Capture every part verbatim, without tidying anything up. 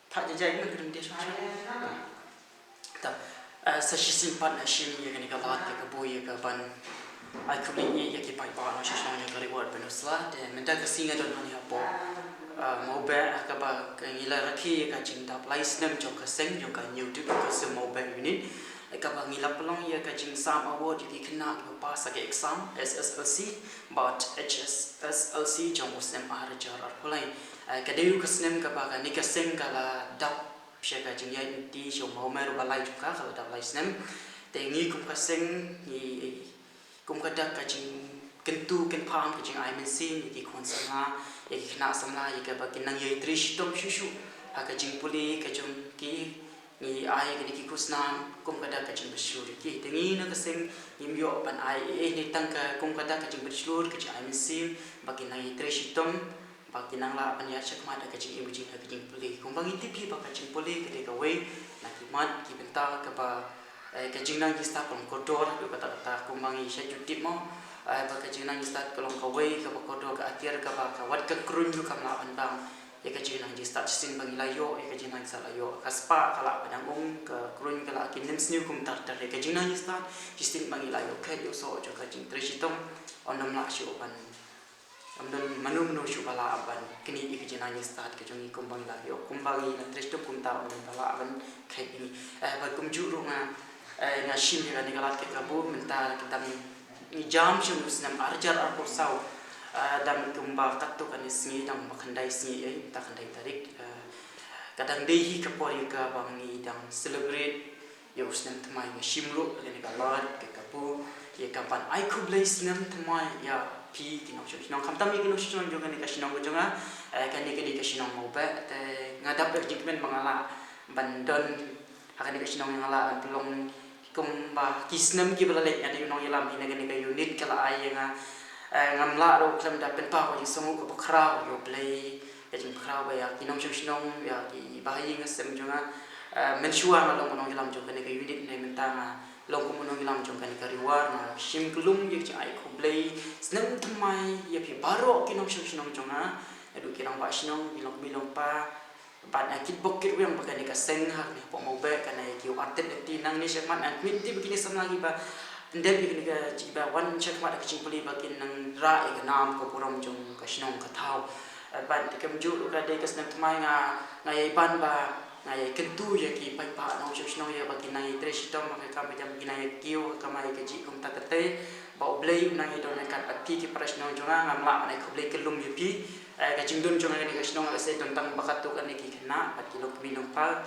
Pha jai jai man kren de shwa shwa. Ta, eh, sa shisien pat nga shim ïa kane ka lad ïa ka buh ïa ka ban ai khublei ïa ki paidbah nongshong shnong jong ka Ri War Pynursla, te mynta ka sngi nga don hangne hapoh, eh, Mawbeh, ha kaba ka ngi la rakhe ïa ka jingdap lai snem jong ka seng jong ka New Tip ka Sum Mawbeh Unit. Kaba ngi la pynlong ïa ka jingsam award ïa ki khynnah kiba pass ha ka exam S S L C bad H S S L C jong u snem ar hajar arphew lai. Eh, ka dei ruh ka snem kaba kane ka seng ka la dap sha ka jingïaid lynti sha u mawmer uba lai jong ka, ka la dap lai snem. Te ngi kum ka seng, ngi kum ka dak ka jingkyntu kynpham, ka jingai mynsiem ïa ki khun samla, ïa ki khynnah samla, ïa kaba kin nang ïai trei shitom shuh shuh ha ka jingpule ka jong ki. Ngi ai kine ki khusnam kum ka dak ka jingbishar ïa ki. Te ngi na ka seng ngim ïoh ban ai ei ei ne tang ka kum ka dak ka jingbishar, ka jingai mynsiem ba kin nang ïai trei shitom, ba kin nang lah ban ïaid shakhmat ha ka jingim ka jingim ha ka jingpule. Kumba ngi tip hi ba ka jingpule ka dei kawei na ki mat ki bynta kaba, eh, ka jingnang jingstad ka long kordor haduh katta katta. Kumba ngi shait ju tip mo, eh, ba ka jingnang jingstad ka long kawei kaba kordor, ka atiar kaba ka wat ka kruiñ ruh kam lah ban bang ïa ka jingnang jingstad. Shisien ba ngi la ïoh ïa ka jingnang jingstad, la ïoh ka spah ka lah ban dang um, ka kruiñ ka lah kin nym sniew kumta ter ter. Ïa ka jingnang jingstad shisien ba ngi la ïoh khet ïoh soh jong ka jingtrei shitom, ym don lah shuh ban, ym don mano mano shuh ba lah ban knieh ïa ka jingnang jingstad ka jong ngi kumba ngi la ïoh, kumba ngi la trei shitom kumta, ym don ba lah ban khet ïa ngi. Eh, bad kumjuh ruh nga, eh, nga shim ïa kane ka lad ka buh mynta ka dang ngi jam sha u snem ar hajar arphew saw, eh, dang kumba katto katne sngi, dang ba khyndai sngi, eh, mynta khyndai tarik, eh, ka dang dei hi ka por ïa kaba ngi dang celebrate ïa u snem thymmai. Nga shim ruh ïa kane ka lad ka buh ïa ka ban ai khublei snem thymmai ïa phi ki nongshong shnong, khamtam ïa ki nongshong shnong jong kane ka shnong ka jong nga, eh, kane ka dei ka shnong Mawbeh. Te nga dap da ka jingkmen ba nga lah ban don ha kane ka shnong, nga lah ban pynlong kumba ki snem kiba la leit. Nga dei u nongïalam hi na kane ka unit, ka la ai ïa nga, eh, ngam lah ruh khlem da pynpaw ka jingsngewnguh kaba khraw ïa U Blei, ka jingpynkhraw ba ïa ki nongshong shnong, ïa ki bahaïing hasem jong nga, eh, mynshuwa nga long u nongïalam jong kane ka unit, hynrei mynta nga long kum u nongïalam jong kane ka Ri War. Nga shim kyllum ïa ka jingai khublei snem thymmai ïa phi baroh ki nongshong shnong jong nga, naduh ki rangbah shnong, ki longkmie longkpa, bad nga kit bok kit weng ba kane ka seng hangne hapoh Mawbeh kan ai ïa ki artat lynti nangne shakhmat. Nga kmen tip ba kine samla kiba ndep ïa kane ka jingba wan shakhmat ha ka jingpule ba kin nang rah ïa ka nam ka burom jong ka shnong ka thaw. Eh, bad kumjuh ruh ka dei ka snem thymmai, nga, nga ïai ban ba nga ïai kyntu ïa ki paidbah nongshong shnong ïa ba kin nang ïai trei shitom ha ka kam ka jam, kin nang ïai kiew ha ka kamai kajih kumta ter ter, ba U Blei un nang ïai don ryngkat bad phi ki para shnong jong nga. Ngam lah ban ai khublei kyllum ïa phi. Eh, ka jingdon jong nga kane ka shnong lehse don tang ba katto katne ki khynnah bad ki longkmie longkpa.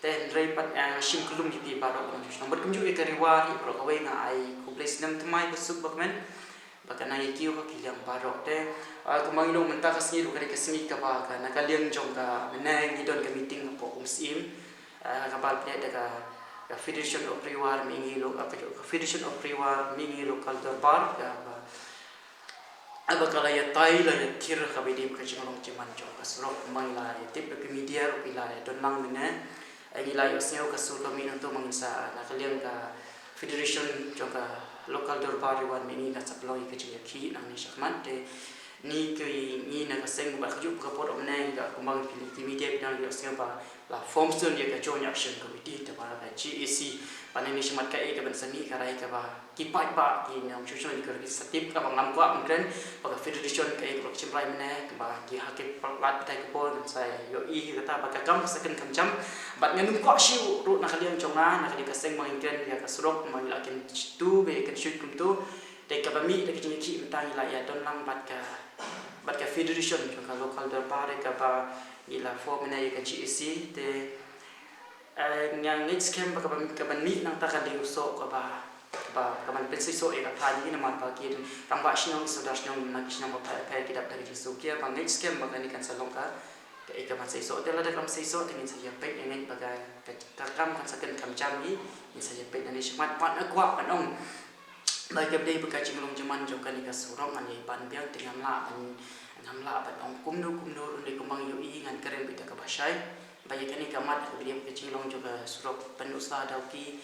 Te hynrei pat, eh, nga shim kyllum ïa phi baroh ki nongshong shnong. Bad kumjuh ïa ka Ri War hi baroh kawei nga ai khublei snem thymmai basuk bakmen ba kan nang ïa kiew ha ki liang baroh. Te, eh, kumba ngi ong mynta ka sngi ruh ka dei ka sngi kaba ka na ka liang jong ka mynne ngi don ka meeting hapoh Umsyiem, eh, kaba la pynleit da ka, ka Federation of Ri War Mihngi Lo-, eh, ka Federation of Ri War Mihngi Local Dorbar, kaba, eh, ba ka la ïatai la ïathir kaba ïadei bad ka jinglong jingman jong ka surok. Kumba ngi la ïatip da ka media ruh, phi la ïadon lang mynne. Eh, ngi la ïohsngew ka sur ka mih nangto, ma ngin sa, na ka liang ka Federation jong ka Local Dorbar Ri War Mihngi kan sa pynlong ïa ka jingïakhih nangne shakhmat. Te ngi ki, ngi na ka seng bad kajuh ka por mynne, ngi ka, kumba ngi, phi ki media phi dang ïohsngew ba la form soon ïa ka Joint Action Committee, te ba ka J A C. Bad nangne shakhmat kaei kaban sa mih, ka rai kaba ki paidbah, ki nongshong shnong, ki, ki sa tip, kaba ngam kwah ban kren ba ka Federation kaei kaba la shim rai mynne, ba ki ha ki palat batai ka por ngan sa ïohi ïa kata. Bad ka kam ka sa kren kham jam. Bad ngan ym kwah shuh ruh na ka liang jong nga, na ka liang ka seng, ba ngin kren ïa ka surok, ba ngi la kyntu, ba ïa kynshuh kumto. Te kaba mih da ka jingïakhih mynta ngi la ïadon lang bad ka, bad ka Federation jong ka Local Dorbar kaba ngi la form mynne ïa ka J A C. Te Eh, nga ngeit skhem ba kaban, kaban mih nangta kan dei u soh kaba, kaba, kaban pynseisoh ïa ka thaiñ, namar ba ki rangbah shnong, ki sordar shnong na ki shnong bapher bapher ki dap da ka jingsngewkhia. Ba ngeit skhem ba kane kan sa long ka, kaei kaban seisoh. Te lada kam seisoh te ngin sa ïa peit, nga ngeit ba ka, ka, ka kam kan sa kren kham jam hi, ngin sa ïa peit nangne shakhmat. Bad nga kwah ban ong ba ka dei ba ka jinglong jingman jong kane ka surok ngan ïai ban biang, te ngam lah ban, ngam lah ban ong kumno kumno ruh, hynrei kumba ngi ïohi, ngan kren beit da kaba shai. Ba ïa kane ka mat kaba dei ka jinglong jong ka surok Pynursla Dawki.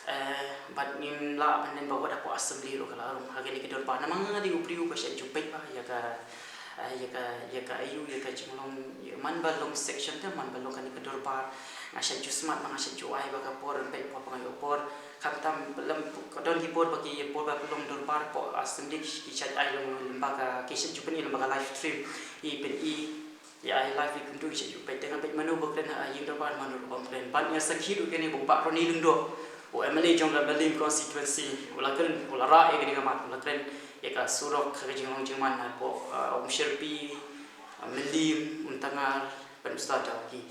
Eh, bad ngim lah ban len ba wat hapoh Assembly ruh ka la rung ha kane ka dorbar. Namar nga dei u briew ba shait ju peit ba ïa ka, Ah, ïa ka, ïa ka aïu, ïa ka jinglong, ïa man ba long section te, man ba long kane ka dorbar. Nga shait ju smat, nga shait ju ai ba ka por, peit por ba nga ïoh por. Khamtam lem, ka don ki por ba ki, por ba ka long dorbar, hapoh assembly ki shait ai long lem ba ka, ki shait ju pyni lem ba ka live stream. I pyni, ïa ai live i kumtu ki shait ju peit. Te nga peit mano ba kren ha ïing dorbar, mano ruh bym kren. Bad nga sakhi ruh kane ba u Bah Ronnie Lyngdoh, u M L A jong ka Mylliem constituency, u la kren, u la rah ïa kane ka mat, u la kren ïa ka surok, ka jinglong jingman hapoh, ah, Umshyrpi, ah, Mylliem, Umtangar, bad Umsladawki.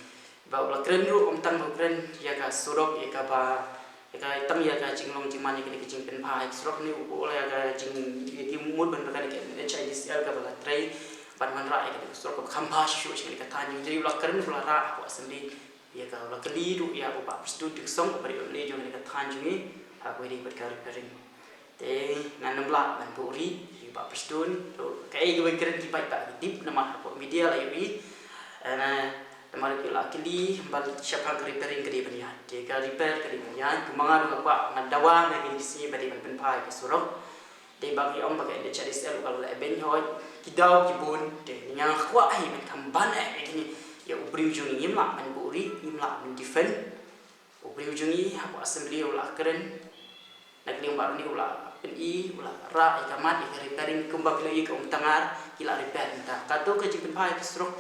Ba u la kren ruh, ym tang ba u kren ïa ka surok, ïa kaba, ïa ka, tang ïa ka jinglong jingman, ïa kane ka jingpynbha ïa ka surok ne, u la ïa ka jing, ïa ki mut ban ba kane ka H I D C L kaba la trei ban wanrah ïa kane ka surok kaba kham bha shuh shuh sha kane ka thaiñ jong ngi. U la kren, u la rah hapoh assembly ïa ka, u la kylli ruh ïa u Bah Prestone Tynsong, uba dei u M L A jong kane ka thaiñ jong ngi, ha kaba ïadei bad ka repairing. Te ngan ym lah ban buhrieh ïa u Bah Prestone, to kaei kaba kren ki paidbah ki tip namar hapoh media la ïohi. Eh, na, namar ki la kylli ba shaphang ka repairing ka dei ban ïaid. Te ka repair ka dei ban ïaid, kumba nga ruh nga kwah, nga dawa na kine ki sngi ba dei ban pynbha ïa ka surok. Te ba ki ong ba ka H I D C L ka la leh beiñ, hooid, ki daw ki bun. Te nga kwah hi ban kham ban eh ïa kine, ïa u briew jong ngi, ngim lah ban buhrieh, ngim lah ban defend. U briew jong ngi hapoh assembly u la kren. Na ka liang Bah Ronnie u la pyni, u la rah ïa ka mat ïa ka repairing kumba ki la ïa ka Umtangar ki la repair mynta. Kato ka jingpynbha ïa ka surok,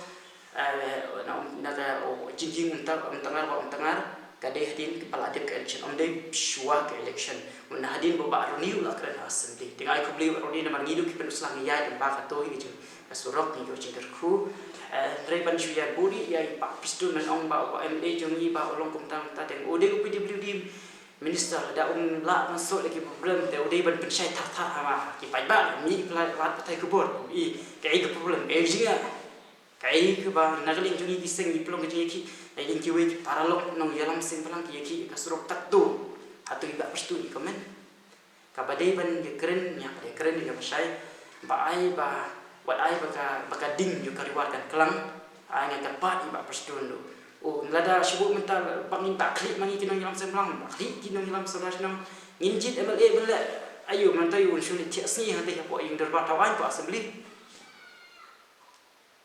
eh, na, na ka, oh, jingïing Umta-, Umtangar bad Umtangar ka dei hadien ba la dep ka election, ym dei shuwa ka election. Mynta hadien ba u Bah Ronnie u la kren ha assembly. Te nga ai khublei Bah Ronnie namar ngi ruh ki pyndonkam ngi ïaid lem bad kato hi ka jing ka surok, ngi ïoh jingkyrkhu. Eh, hynrei ban shu ïa buhrieh ïa i Bah Prestone ban ong ba u M L A jong ngi ba u long kumta kumta, te u dei u P W D minister, lada um lah ban solve ïa ki problem te u dei ban pynshai thar thar ha ma ki paidbah, ngi ki paidbah pathai khubor. I kaei ka problem, kaei ka jingeh, kaei kaba na ka liang jong ngi ki seng ngi pynlong ka jingïakhih, na ka liang kiwei ki paralok nongïalam seng bhalang ki ïakhih ïa ka surok katto. Hato i Bah Prestone i comment? Kaba dei ban ïakren, ngi hap ban ïakren ïa kaba shai. Ba ai ba, wat ai ba ka, ba ka ding jong ka Ri War kan klang. Ai nga kyrpad ïa i Bah Prestone ruh. Oh, lada shu buh mynta ba ngin, ba khlieh ma ngi ki nongïalam seng bhalang, ba khlieh ki nongïalam sawdong shnong. Ngin jied M L A ban leh aïu mynta, ïa un shu leit thiah sngi hangtei hapoh ïing dorbar, thaw aiñ hapoh assembly.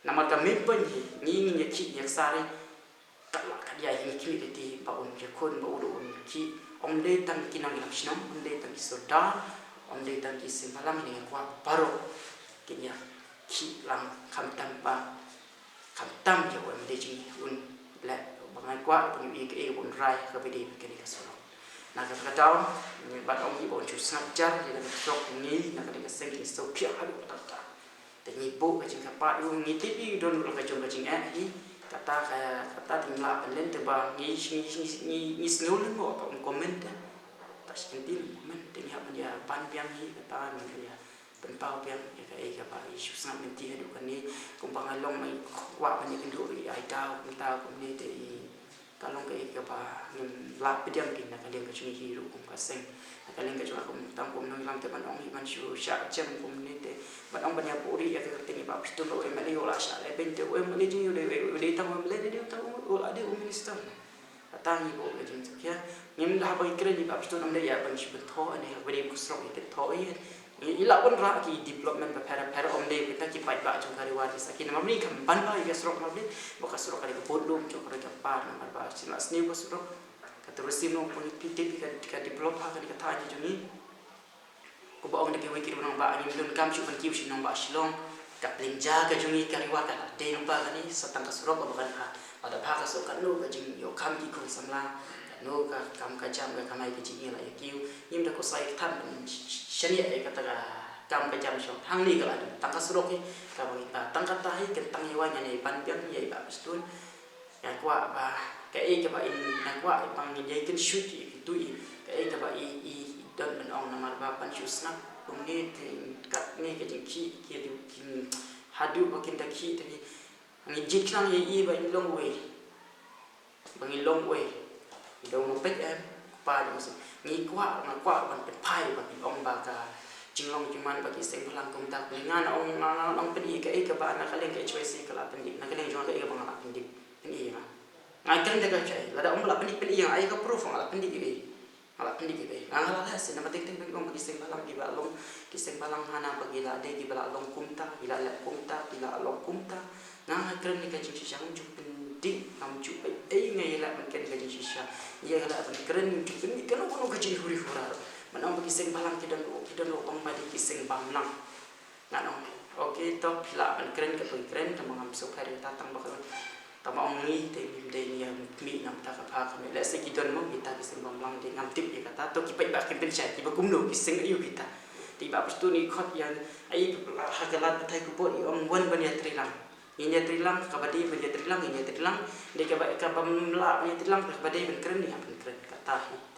Namar ka mih pyn hi, ngi ngin ïakhih ïa ka sari. Kat la kat ïa hi ngi khmih lynti ba un ïakhun, ba u ruh un khih. Ym dei tang ki nongïalam shnong, ym dei tang ki sordar, ym dei tang ki seng bhalang, ngi kwah baroh kin ïakhih lang, khamtam ba, khamtam ïa u M L A jong ngi, un leh, ba nga kwah ban ïohi kaei ba un rai ha kaba ïadei bad kane ka surok. Na kata ka daw, ngi bad ong ngi ba un shu sngap jar ïa kane ka surok, ngi na kane ka seng ngi sngewthuh haduh katta katta. Te ngi buh ka jingkyrpad ïa u, ngi tip ïa u don ruh la ka jong ka jingeh hi. Kata ka, kata te ngi lah ban len te ba ngi, ngi, ngi, ngi, ngi sngew lyngngoh ba um comment te. Ta shi kyntien um comment te ngi hap ban ïa ban biang hi, kata ngi hap ban ïa pynpaw biang ïa kaei kaba i shu sngap lynti haduh kane. Kumba nga long, ma i kwah ban ïakynduh ruh i ai daw kumta kumne te i ka long kaei kaba ngim lah pdiang hi na ka liang ka jong ngi hi ruh kum ka seng. Na ka liang ka jong nga kum tang kum nongïalam te ban ong hi ban shu shah jem kumne te ban ong ban ïa buhrieh ïa ka kyrteng i Bah Prestone ba u M L A u la shah leh beiñ te u M L A jong ngi u dei, u dei tang u M L A, dei tang u, u la dei u minister. Kata ngi buh ka jingsngewkhia. Ngim lah ban kren i Bah Prestone ym dei ïa ban shu pynthor ne ha kaba dei ka surok ïa pynthor ïa. Ngi, ngi lah ban rah ki development bapher bapher, ym dei kita ki paidbah jong ka Ri War ki sa ki namar ngi kham ban ba ïa ka surok namar dei ba ka surok ka dei ka bud lum jong ka Ri War namar ba shisien la sniew ka surok. Ka tourism nongpynïaid phi tip ka, ka develop ha kane ka thaiñ jong ngi. Kumba ong da kiwei ki nongbah, ngim donkam shuh ban kiew sha nongbah Shillong. Ka pynlynja ka jong ngi ka Ri War ka la dei lypa kane, sa tang ka surok kaba kan ha. Lada bha ka surok, kano ka jingïoh kam ki khun samla, kano ka kam ka jam, ka kamai ka jingïalang ïa ki. Ngim da kusa ïa ka than ban shaniah ïa kata ka kam ka jam shong. Hangne ka la dei tang ka surok hi, kaba ngi ta tang kata hi, kan tang ïa wai ngan ïa ban biang ïa i Bah Prestone. Nga kwah ba kaei kaba in, nga kwah ba ngin ïa kynshuh ïa kito i, kaei kaba i, i, i don ban ong namar ba ban shu sngap kumne te katne ka jingkhih ki, ki, haduh ba kin da khih te. Ngi jied khnang ïa i ba in long wei. Ba ngi long wei. I dei u nongpeit em, kpa dei u seng. Ngi kwah, nga kwah ban pynphai ba kin ong ba ka jinglong jingman ba ki seng bhalang kumta. Nga nang ong, nga nang ong pyni kaei kaba na ka liang ka H Y C ka la pyndep. Na ka liang jong nga kaei kaba nga la pyndep. Pyni nga. Nga kren da ka jai. Lada ong ba la pyndep pyni nga, ai ka proof nga la pyndep ïa i. Nga la pyndih kiba ei. Nga la leh shisha namar teng teng ba ki ong ba ki seng bhalang kiba long, ki seng bhalang hana ba ki la dei kiba la long kumta, ki la leh kumta, ki la long kumta. Nga nga kren ïa ka jingshisha, ngam ju pyndih, ngam ju ei ei nga ïaleh ban kren ïa ka jingshisha. Ïa ka leh ban kren, ngam ju pyndih kano kano ka jinghuri hura. Ban ong ba ki seng bhalang ki don, ki don ruh ong ba dei ki seng bamlang. Ngan ong, okay, to phi lah ban kren kaba phi kren, tangba ngam sngewpher ïa kata tang ba ka long. Tangba ong ngi te ngim dei ngi ïa mih na kata ka pha ka mih. Lehse ki don mo kita ki seng bamlang, dei ngam tip ïa kata. To ki paidbah kin pynshai kiba kumno, ki seng aïu kita. Te ba pyrshah ni khot ïa, ai ha ka lad pathai khubor i ong wan ban ïatreilang. Ngin ïatreilang, kaba dei ban ïatreilang, ngin ïatreilang. Dei kaba, kaba ym lah ban ïatreilang, kaba dei ban kren, ïa ban kren. Kata hi.